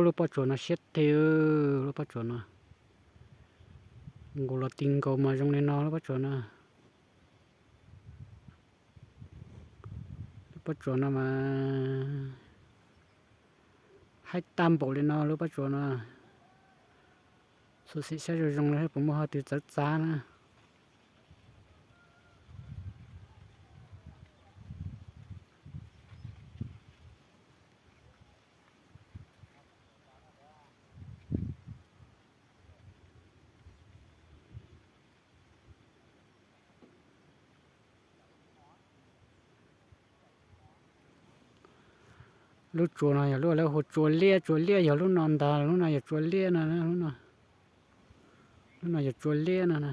Lub pob tsuas no siab tig, lub pob tsuas no nkaus los ti nkaus mas zoo li no lub pob tsuas no. Lub pob tsuas no mas haib tag npaum li no lub pob tsuas no. Xyov xim saib zoo zoo li puas muaj hov twg txawv txav na. Lub tsuas no yog lub lawv hu tsuas liab, tsuas liab yog lub no ntag, lub no yog tsuas liab no, lub no yog tsuas liab no.